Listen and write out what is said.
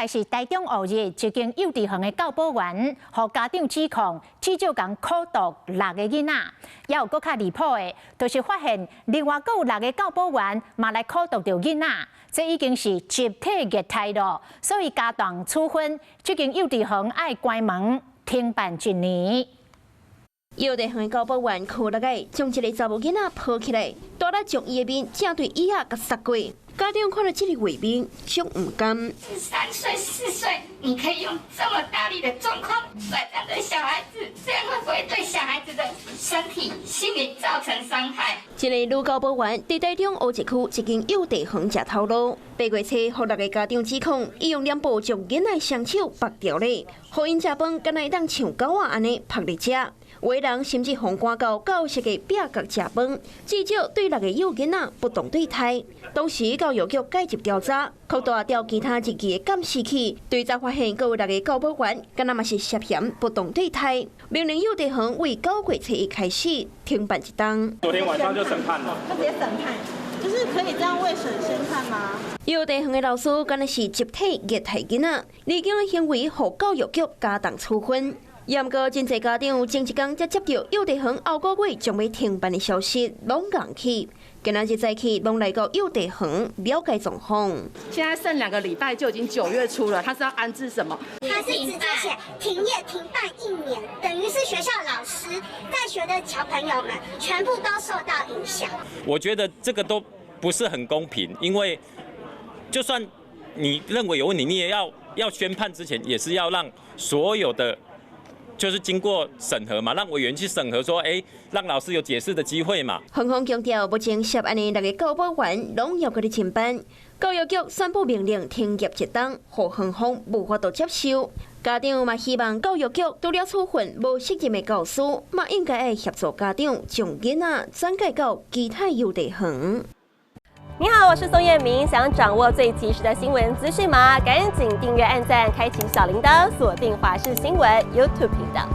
來是台中烏日一間幼稚園的教保員，予家長指控至少共苦毒六个囡仔，也有閣較離譜的，就是發現另外閣有六个教保員嘛來苦毒著囡仔，這已經是集體虐待咯，所以加重處分，這間幼稚園愛關門停辦一年。幼稚園教保員柯六个，將一个查某囡仔抱起來，大力將伊的面正對椅仔共捒過。家長看著這個畫面，足毋甘。 3歲4歲，你可以用這麼大力的狀況來這樣對小孩子，這樣會不會對小孩子的身體、心理造成傷害？這个女教保員佇台中烏日區一間幼稚園食頭路，八月初，予六个家長指控，伊用黏布將囡仔雙手縛牢咧，予𪜶食飯敢若會當像狗仔按呢縛咧食。有的人甚至予趕到教室的壁角食飯，至少對六个幼囡仔不當對待。當時教育局介入調查，擴大調其他日記的監視器，對才發現，閣有六個教保員，敢若嘛是涉嫌不當對待，命令幼稚園為9月初1開始停辦一冬。昨天晚上就審判了，他直接審判，就是可以這樣未審先判嗎？幼稚園的老師敢若是集體虐待囡仔，離經的行為，予教育局加重處分。毋過真濟家長前一工才接著幼稚園後個月將欲停辦的消息，攏戇去。今仔日早起，攏來到幼稚園了解狀況。現在剩2個禮拜就已經9月初了，他是要安置什麼？他是直接寫停業停辦一年，等於是學校老師在學的小朋友們全部都受到影響。我覺得這個都不是很公平，因為就算你認為有問題，你也要宣判之前，也是要讓所有的，就是經過審核嘛，讓委員去審核，說，欸，讓老師有解釋的機會嘛。園方強調，目前涉案的六个教保員攏猶閣佇上班，教育局宣布命令停業一冬，予園方無法度接受。家長嘛希望教育局除了處分無責任的教師，嘛應該愛協助家長將囡仔轉介到其他幼稚園。你好，我是宋燕明，想掌握最及時的新聞資訊嗎？趕緊訂閱、按讚、開啟小鈴鐺，鎖定華視新聞 YouTube 頻道。